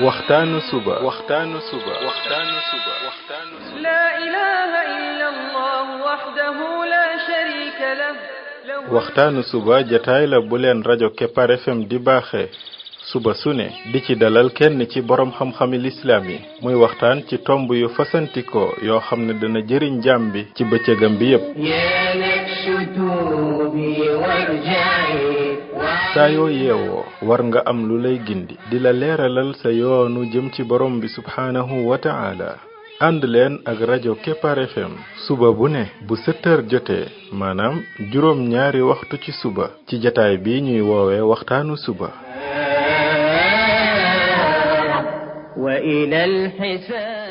waxtaanu suba لا إله إلا الله وحده لا شريك له waxtaanu suba jataay la bu leen rajo Kepar FM di baaxee suba su ne di ci dalal kenn ci borom xam-xami lislaam yi muy waxtaan ci tomb yu fasantikoo yoo xam ne dana jëriñ jaam bi ci bëccëgam bi yépp saa yoo yeewoo war nga am lu lay gindi di la leeralal sa yoonu jëm ci borom bi subhaanahu wa ta'ala ànd leen ak rajo Kepar FM suba bu ne bu 7h jotee maanaam juróom ñaari waxtu ci suba ci jataay bi ñuy woowee waxtaanu suba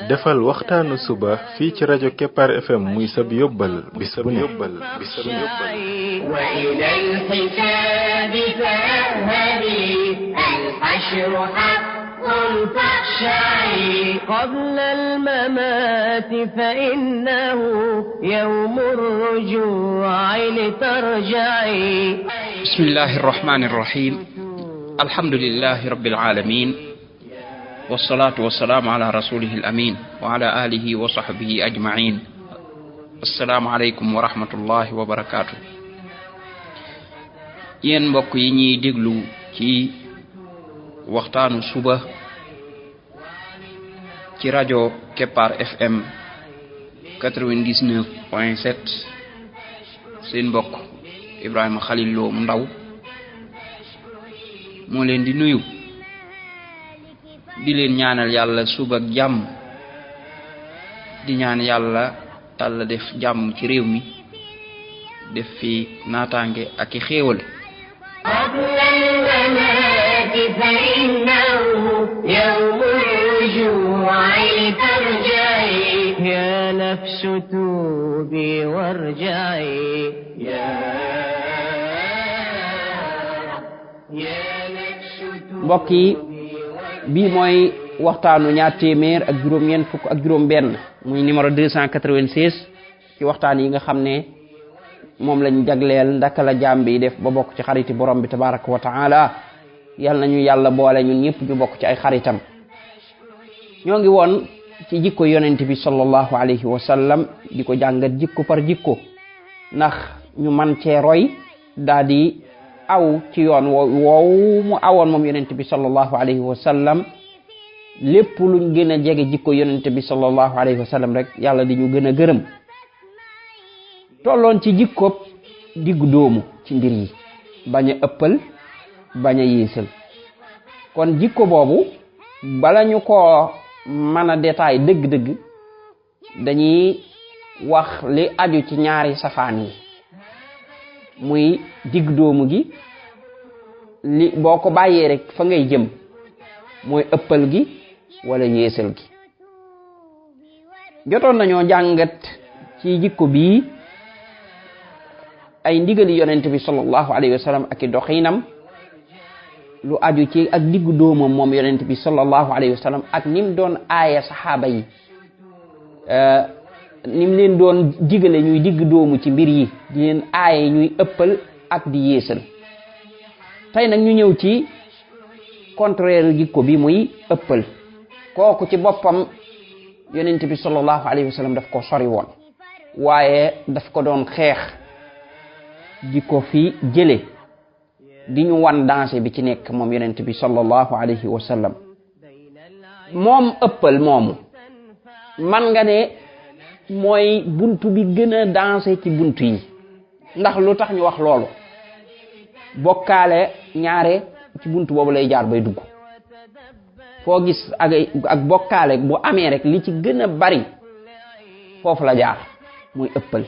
defal waxtaanu suba fii ci rajo Kepar FM muy sab yóbbal bis bu ne قبل الممات فإنه يوم الرجوع لترجعي بسم الله الرحمن الرحيم الحمد لله رب العالمين والصلاة والسلام على رسوله الأمين وعلى آله وصحبه أجمعين السلام عليكم ورحمة الله وبركاته yéen mbokk yi ñuy déglu ci waxtaanu suba ci rajo Kepar FM 99.7 seen mbokk Ibrahima Khalil Lo mu ndaw moo leen di nuyu di leen ñaanal yàlla suba ak jàmm di ñaan yàlla def jàmm ci réew mi def fi naataange ak i xéewal فإنه يوم الرجوع لترجعي يا نفس توبي وارجعي mbokk yi bii mooy waxtaanu ñaar téeméer ak juróom-ñeent fukk ak juróom-benn muy numéro 296 ci waxtaan yi nga xam ne moom lañ jagleel ndaka la jaam bi def ba bokk ci xariti borom bi tabaraka wa taala yàlla nañu yàlla boole ñun ñëpp ñu bokk ci ay xaritam ñoo ngi woon ci jikko yonent bi sallallahu alayhi wa sallam di ko jàngat jikko par jikko ndax ñu man cee roy daa di aw ci yoon woowu mu awoon moom yonent bi sallallahu alayhi wa sallam lépp luñ gën a jege jikko yonent bi sallallahu alayhi wa sallam rek yàlla di ñu gën a gërëm tolloon ci jikko diggu doomu ci mbir yi bañ a ëppal bañ a yéesal kon jikko boobu bala ñu ko mën a détail dëgg-dëgg dañuy wax li aju ci ñaari safaan yi muy digg doomu gi li boo ko bàyyee rek fa ngay jëm mooy ëppal gi wala yéesal gi jotoon nañoo jàngat ci jikko bii ay ndigali yonent bi sallallahu alayhi wa sallam ak i doxinam lu aju ci ak diggu doomam moom yonent bi sallallahu alayhi wa sallam ak nim doon aaya saxaaba yi nim leen doon digale ñuy digg doomu ci mbir yi di leen aaye ñuy ëppal ak di yéesal tey nag ñu ñëw ci contraire jikko bi muy ëppal kooku ci boppam yonent bi sallallahu alayhi wa sallam daf ko sori woon waaye daf ko doon xeex di ko fi jële di ñu wan danger bi ci nekk moom yonent bi sallallahu alayhi wa sallam moom ëppal moomu man nga ne mooy buntu bi gën a danger ci buntu yi ndax lu tax ñu wax loolu bokkaale ñaare ci buntu boobu lay jaar bay dugg foo gis ak bokkaale bu amee rek li ci gën a bari foofu la jaar muy ëppal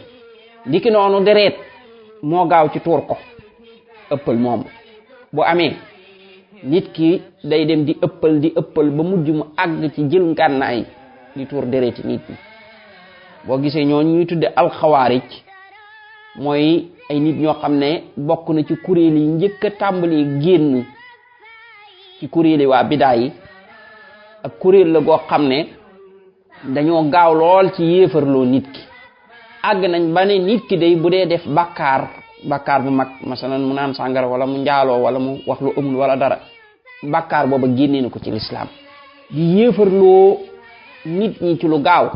ndiki noonu deret moo gaaw ci tuur ko ëppal moom bu amee nit ki day dem di ëppal ba mujj mu àgg ci jël ngànnaay di tuur dereti nit ñi boo gisee ñoo ñuy tudde alxawaarij mooy ay nit ñoo xam ne bokk na ci kuréel yi njëkk a tàmbali génn ci kuréel yi waa bidaa yi ak kuréel la goo xam ne dañoo gaaw lool ci yéefarloo nit ki àgg nañ ba ne nit ki day bu dee def bàkkaar bu mag masalan mu naan sàngara wala mu njaaloo wala mu wax lu amul wala dara bàkkaar booba génnee na ko ci lislaam di yéefarloo nit ñi ci lu gaaw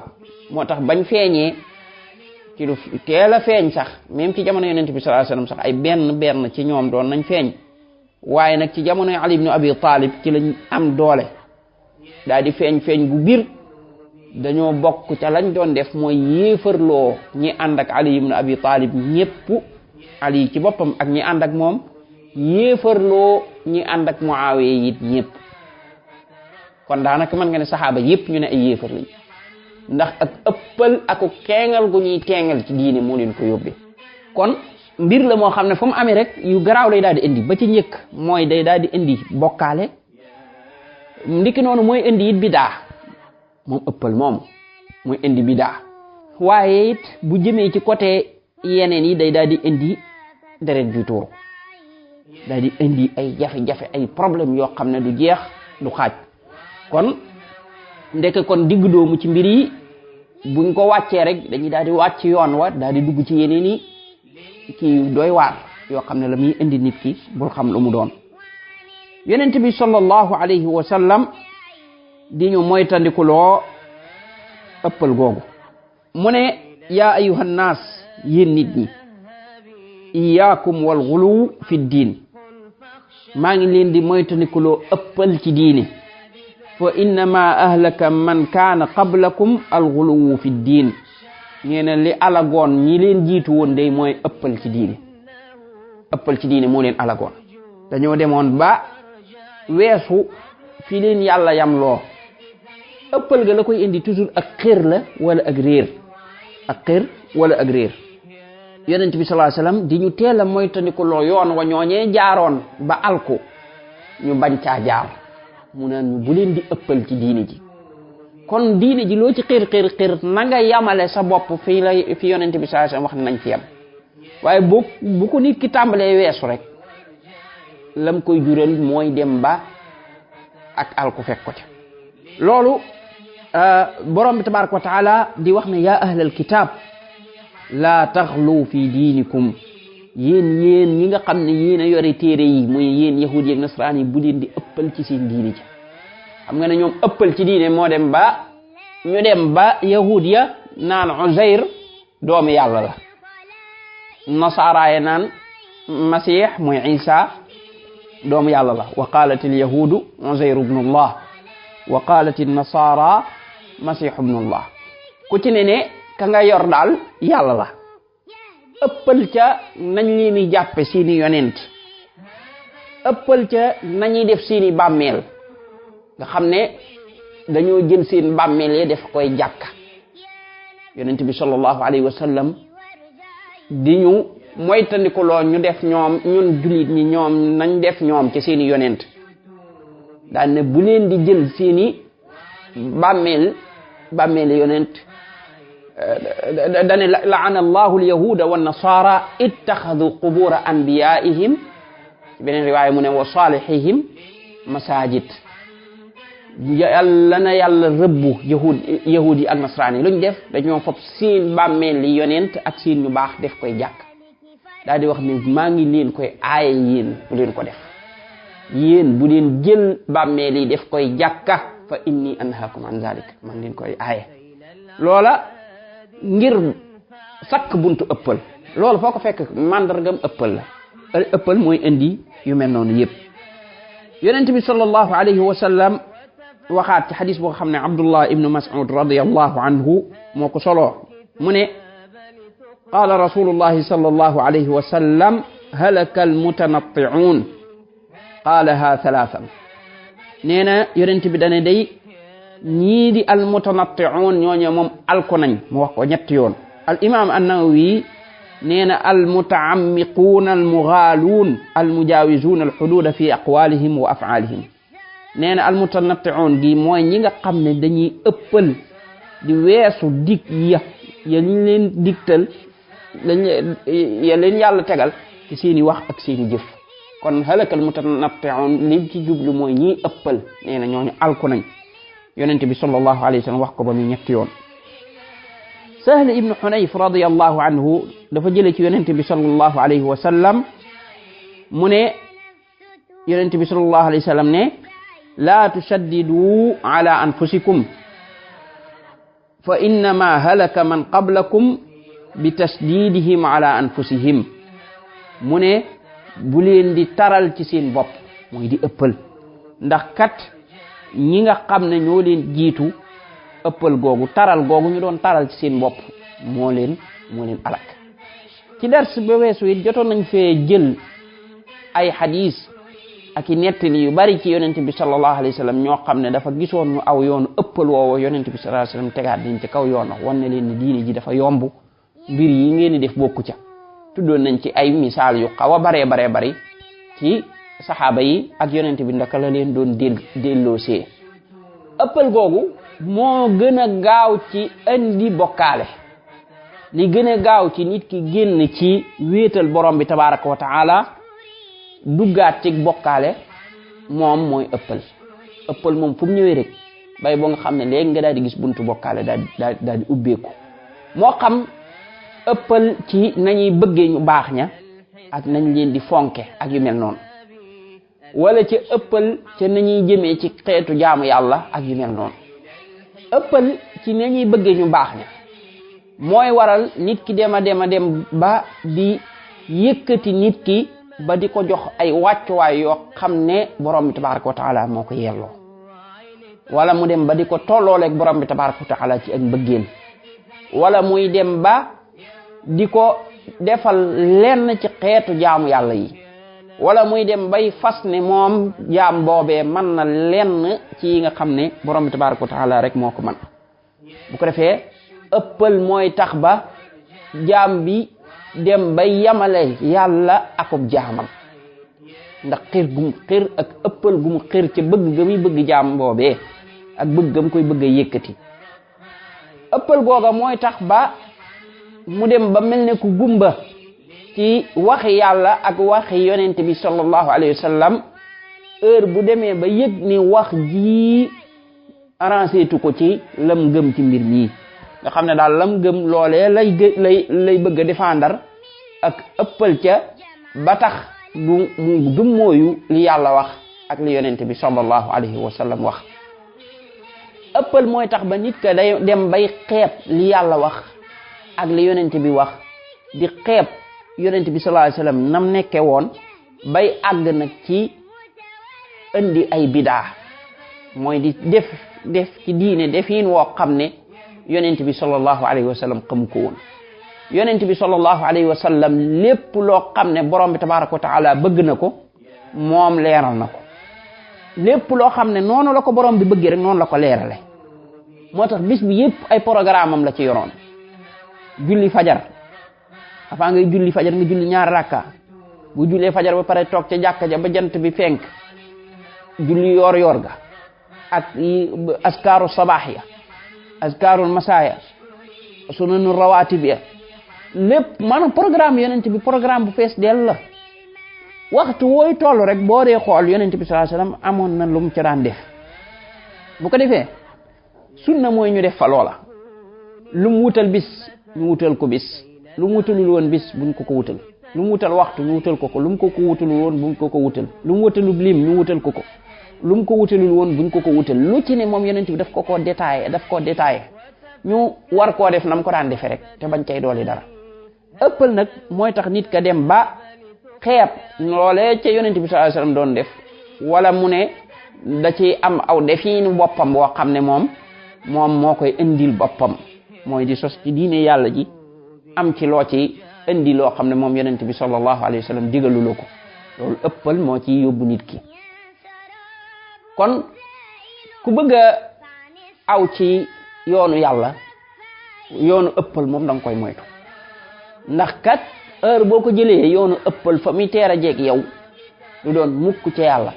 moo tax bañ feeñee ci lu teel a feeñ sax même ci jamono yonent bi sallallahu alayhi wasallam sax ay benn ci ñoom doon nañ feeñ waaye nag ci jamono Ali ibn Abi Talib ci lañ am doole daal di feeñ gu bir dañoo bokk ca lañ doon def mooy yéefarloo ñi ànd ak Ali ibn Abi Talib ñépp Ali ci boppam ak ñi ànd ak moom yéefarloo ñi ànd ak Muawiya it ñépp kon daanaka mën nga ne saxaaba yépp ñu ne ay yéefar lañ ndax ak ëppal ak keengal gu ñuy keengal ci diine moo leen ko yóbbee kon mbir la moo xam ne fu mu amee rek yu garaaw lay daal di indi ba ci njëkk mooy day daal di indi bokkaale ndiki noonu mooy indi it bidaa moom ëppal moom mooy indi bidaa waaye it bu jëmee ci côté yeneen yi day daal di indi deret ju tuuru daal di indi ay jafe-jafe ay problème yoo xam ne du jeex du xaaj kon ndeke kon digg doomu ci mbir yi buñ ko wàccee rek dañuy daal di wàcc yoon wa daal di dugg ci yeneen yi kii doy waar yoo xam ne la muy indi nit ki bul xam lu mu doon yonent bi sallallahu alayhi wa sallam di ñu moytandikuloo ëppal googu mu ne yaa ayuha nnaas yéen nit ñi iyaakum wal ghuluw fi diin maa ngi leen di moytandikuloo ëppal ci diine fa innama ahlaka man kaana qablakum al ghuluw fi diin ñeena li alagoon ñi leen jiitu woon day mooy ëppal ci diine moo leen alagoon dañoo demoon ba weesu fi leen yàlla yamloo ëppal ga la koy indi toujours ak xër la wala ak réer yonent bi sallallahu alayhi wasallam di ñu teel a moytandiku loo yoon wa ñooñee jaaroon ba alku ñu bañ caa jaar mu naan ñu bu leen di ëppal ci diine ji kon diine ji loo ci xër na nga yamale sa bopp fi yonent bi sallallahu alayhi wasallam wax nañ fi yam waaye bu ko nit ki tàmbalee weesu rek lam koy jural mooy dem ba ak alku fekk ko ci loolu borom bi tabaraka wa taala di wax ne yaa ahlal kitab la taxlu fi diinikum yéen ñi nga xam ne yéen a yore téere yi muy yéen yahud yi ak nasraan yi bu leen di ëppal ci seen diine ji xam nga ne ñoom ëppal ci diine moo dem ba ñu dem ba yahud ya naan Uzayr doomu yàlla la nasaara ya naan Masih muy Isa doomu yàlla la wa qalat al yahudu Uzayr ibn Allah wa qalat an nasara Masih ibn Allah ku ci ne ka nga yor daal yàlla la ëppal ca nañ leen di jàppe seeni yonent ëppal ca nañuy def seeni bàmmeel nga xam ne dañoo jël seen bàmmeel yi def koy jàkka yonent bi sallallahu alayhi wa sallam di ñu moytandikuloo ñu def ñoom ñun jullit ñi ñoom nañ def ñoom ci seeni yonent daan ne bu leen di jël seeni bàmmeel yonent dane la'ana allahu alyahuda wa nasara ittakhadhu qubura anbiyaihim ci beneen riwaaya mu ne wa salihihim masajid yàlla na yàlla rëbbu yahudi ak nasrani luñ def dañoo fop seen bàmmeel li yonent ak seen ñu baax def koy jàkk daal di wax ne maa ngi leen koy aaye yéen bu leen ko def yéen bu leen jël bàmmeel yi def koy jàkka fa inni anhaakum an zalik man leen koy aaye loola ngir sakk buntu ëppal loolu foo ko fekk mandargam ëppal la ëppal mooy indi yu mel noonu yëpp yonent bi sallallahu alayhi wa sallam waxaat ci xadis boo xam ne Abdullah ibnu Mas'ud radiyallahu anhu moo ko soloo mu ne qaala rasulullahi sallallahu alayhi wa sallam halaka almutanatti'un qaalaha thalathan nee na yonent bi dane day ñii di almutanatti'un ñooñu moom alko nañ mu wax ko ñetti yoon al imam an-Nawawi nee na almutaammiquun almughaaluun almujaawisuun alxuduuda fi aqwalihim wa af'aalihim nee na almutanatti'un gi mooy ñi nga xam ne dañuy ëppal di weesu dig ya ñu leen digtal ya leen yàlla tegal ci seeni wax ak seeni jëf kon halakal mutanatti'un lim ci jublu mooy ñiy ëppal nee na ñooñu alku nañ yonent bi sallallahu alayhi wa sallam wax ko ba muy ñetti yoon Sahl ibn Hunayf radiyallahu anhu dafa jële ci yonent bi sallallahu alayhi wa sallam mu ne yonent bi sallallahu alayhi wa sallam ne la tushaddidu ala anfusikum fa innama halaka man qablakum bi tasdidihim ala anfusihim mu ne bu leen di taral ci seen bopp mooy di ëppal ndax kat ñi nga xam ne ñoo leen jiitu ëppal googu taral googu ñu doon taral ci seen bopp moo leen alak ci dars ba weesu it jotoon nañ fee jël ay hadis ak i nettali yu bari ci yonent bi sallallahu alayhi wa sallam ñoo xam ne dafa gisoon ñu aw yoonu ëppal woowu yonent bi sallallahu alayhi wa sallam tegaat dañ ci kaw yoon wan ne leen ni diine ji dafa yomb mbir yi ngeen di def bokku ca tuddoon nañ ci ay misaal yu xaw a baree bari ci saxaaba yi ak yonent bi ndaka la leen doon delloosee ëppal googu moo gën a gaaw ci andi bokkaale li gën a gaaw ci nit ki génn ci wéetal borom bi tabaraka wa taala duggaat ci bokkaale moom mooy ëppal moom fu mu ñëwee rek bay boo nga xam ne léegi nga daal di gis buntu bokkaale daal di ubbeeku moo xam ëppal ci nañuy bëggee ñu baax ña ak nañ leen di fonke ak yu mel noonu wala ci ëppal ci nañuy jëmee ci xeetu jaamu yàlla ak yu mel noonu ëppal ci nañuy bëggee ñu baax ña mooy waral nit ki dem ba di yëkkati nit ki ba di ko jox ay wàccuwaay yoo xam ne borom bi tabaraka wa taala moo ko yelloo wala mu dem ba di ko tollooleeg borom bi tabaraka wa taala ci ak mbëggeel wala muy dem ba di ko defal lenn ci xeetu jaamu yàlla yi wala muy dem bay fas ne moom jaam boobee mën na lenn ci yi nga xam ne borom bi tabaraka wa taala rek moo ko mën bu ko defee ëppal mooy tax ba jaam bi dem bay yamale yàlla akub jaamam ndax xir gum xir ak ëppal gum xir ci bëgg ga muy bëgg jaam boobee ak bëgg gam koy bëgg a yëkkati ëppal googa mooy tax ba mu dem ba mel ne ku gumba ci waxi yàlla ak waxi yonent bi sallallahu alayhi wa sallam heure bu demee ba yëg ni wax ji arrangé tu ko ci lam gëm ci mbir mii nga xam ne daal lam gëm loolee lay bëgg a défendre ak ëppal ca ba tax du mooyu li yàlla wax ak li yonent bi sallallahu alayhi wa sallam wax ëppal mooy tax ba nit ka day dem bay xeeb li yàlla wax ak li yonent bi wax di xeeb yonent bi sallallahu alayhi wa sallam nam nekke woon bay àgg nag ci indi ay bidaa mooy di def ci diine defin woo xam ne yonent bi sallallahu alayhi wa sallam xamu ko woon yonent bi sallallahu alayhi wa sallam lépp loo xam ne borom bi tabaraka wa taala bëgg na ko moom leeral na ko lépp loo xam ne noonu la ko borom bi bëggee rek noonu la ko leerale moo tax bis bi yëpp ay programme am la ci yoroon julli fajar avant ngay julli fajar nga julli ñaar rakka bu jullee fajar ba pare toog ca jàkka ja ba jant bi fenk julli yoor ga ak askaaru sabaax ya askaarul masaaya sunanu rawaatib ya lépp maanaam programme yonent bi programme bu fees dell la waxtu wooy toll rek boo dee xool yonent bi sallallahu alayhi wasallam amoon na lu mu ca daan def bu ko defee sunna mooy ñu def fa loola lu mu wutal bis ñu wutal ko bis lu mu wutalul woon bis buñ ko wutal lu mu wutal waxtu ñu wutal ko lu mu ko wutalul woon buñ ko wutal lu mu wutalul lim ñu wutal ko lu mu ko wutalul woon buñ ko wutal lu ci ne moom yonent bi daf ko détaillé ñu war koo def nam ko daan defee rek te bañ cay dooli dara ëppal nag mooy tax nit ka dem ba xeeb loolee ca yonent bi sallallahu alayhi wasallam doon def wala mu ne da ci am aw defiinu boppam boo xam ne moom moo koy indil boppam mooy di sos ci diine yàlla ji am ci loo ci indi loo xam ne moom yonent bi sallallahu alayhi wasallam digaluloo ko loolu ëppal moo ci yóbbu nit ki kon ku bëgg a aw ci yoonu yàlla yoonu ëppal moom da nga koy moytu ndax kat heure boo ko jëlee yoonu ëppal fa muy teer a jeeg yow du doon mukk ca yàlla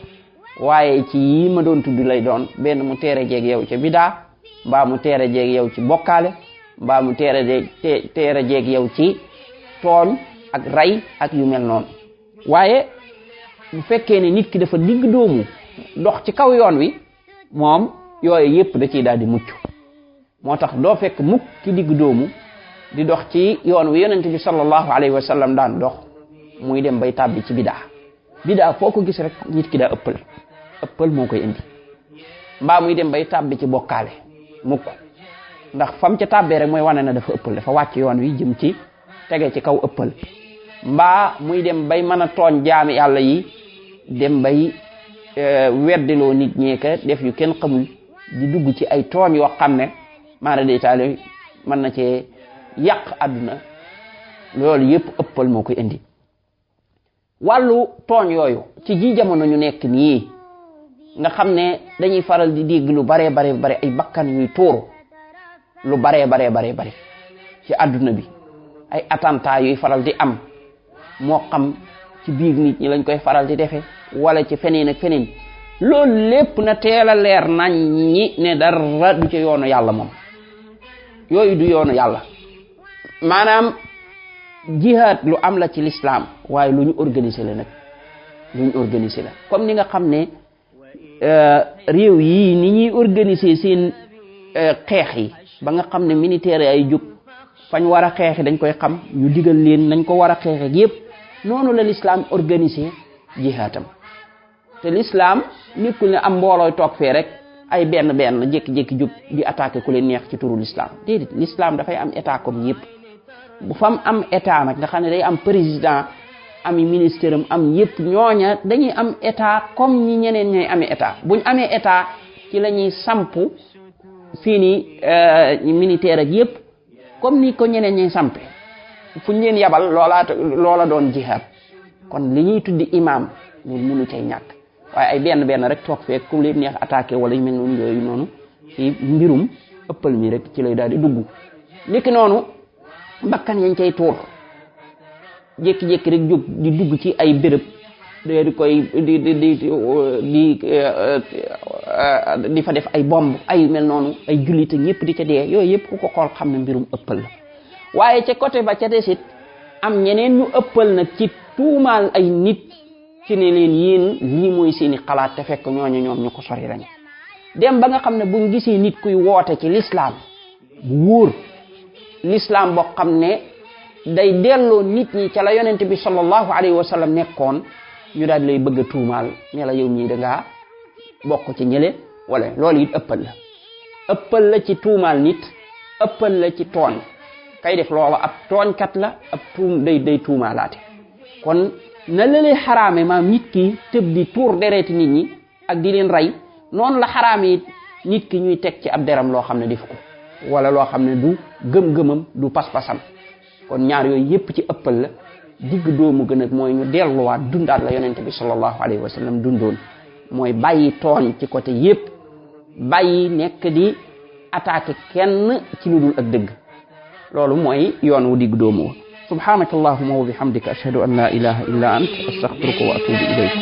waaye ci yi ma doon tudd lay doon benn mu teer a jeeg yow ca bidaa mbaa mu teer a jeeg yow ci bokkaale mbaa mu teer a jeeg yow ci tooñ ak rey ak yu mel noonu waaye bu fekkee ne nit ki dafa digg doomu dox ci kaw yoon wi moom yooyu yépp da ciy daal di mucc moo tax doo fekk mukk ki digg doomu di dox ci yoon wi yonent bi sallallahu alayhi wa sallam daan dox muy dem bay tàbbi ci bidaa foo ko gis rek nit ki daa ëppal moo koy indi mbaa muy dem bay tàbbi ci bokkaale mukk ndax fam ca tàbbee rek mooy wane na dafa ëppal dafa wàcc yoon wi jëm ci tege ci kaw ëppal mbaa muy dem bay mën a tooñ jaami yàlla yi dem bay weddiloo nit ñeeka def yu kenn xamul di dugg ci ay tooñ yoo xam ne maana day taale mën na cee yàq àdduna loolu yëpp ëppal moo koy indi wàllu tooñ yooyu ci ji jamono ñu nekk nii nga xam ne dañuy faral di dégg lu bare ay bakkan yuy tuuru lu bare ci àdduna bi ay attentat yuy faral di am moo xam ci biir nit ñi lañ koy faral di defe wala ci feneen ak feneen loolu lépp na teel a leer nañ ñi ne dara du ci yoonu yàlla moom yooyu du yoonu yàlla maanaam jihaad lu am la ci l'islam waaye lu ñu organiser la nag lu ñu organiser la comme ni nga xam ne réew yi ni ñuy organiser seen xeex yi ba nga xam ne militaire ay jóg fañ war a xeexi dañ koy xam ñu digal leen nañ ko war a xeexe yépp noonu la l'islam organiser jihaatam te l'islam nekkul ne am mboolooy toog fee rek ay benn jékki-jékki jóg di attaquer ku leen neex ci turu l'islam déedéet l'islam dafay am état comme yépp bu fam am état nag nga xam ne day am président am ministère am yépp ñooña dañuy am état comme ñi ñeneen ñooy amee état buñ amee état ci la ñuy sampu fii ni militaire ak yépp comme ni ko ñeneen ñuy sampe fuñ leen yabal loola doon jihaad kon li ñuy tuddi imam loolu mënu cay ñàkk waaye ay benn rek toog fee ku leen neex attaqué wala yu mel noonu yooyu noonu ci mbirum ëppal mi rek ci lay daal di dugg niki noonu bakkan yañ cay tuur jékki-jékki rek jóg di dugg ci ay béréb di koy di fa def ay bomb ay mel noonu ay jullit ñëpp di ca dee yooyu yëpp ku ko xool xam ne mbirum ëppal la waaye ca côté ba ca desit am ñeneen ñu ëppal nag ci tuumaal ay nit ci ne leen yéen lii mooy seeni xalaat te fekk ñooñu ñoom ñu ko sori lañu dem ba nga xam ne buñ gisee nit kuy woote ci l'islam bu wóor l'islam boo xam ne day delloo nit ñi ca la yonent bi sallallahu alayhi wa sallam nekkoon ñu daal lay bëgg a tuumaal ne la yow ñii dangaa bokk ci ñële wala loolu it ëppal la ci tuumaal nit ëppal la ci tooñ kay def loola ab tooñkat la ab day tuumaalaate kon na la lay xaraame maam nit ki tëb di tuur dereeti nit ñi ak di leen rey noonu la xaraame it nit ki ñuy teg ci ab deram loo xam ne def ko wala loo xam ne du gëm-gëmam du pas-pasam kon ñaar yooyu yépp ci ëppal la digg doomu gën a mooy ñu delluwaat dundaat la yonent bi sallallahu alayhi wa sallam dundoon mooy bàyyi tooñ ci côté yépp bàyyi nekk di attaquer kenn ci lu dul ak dëgg loolu mooy yoon wu digg doomu wa subhanaka allahumma wa bihamdika ashhadu an la ilaha illa ant astaghfiruka wa atubu ilayk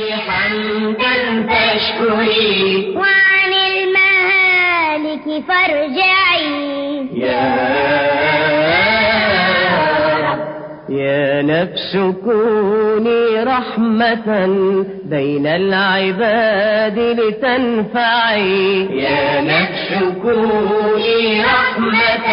وعن المهالك فارجعي يا نفس كوني رحمة بين العباد لتنفعي يا نفس كوني رحمة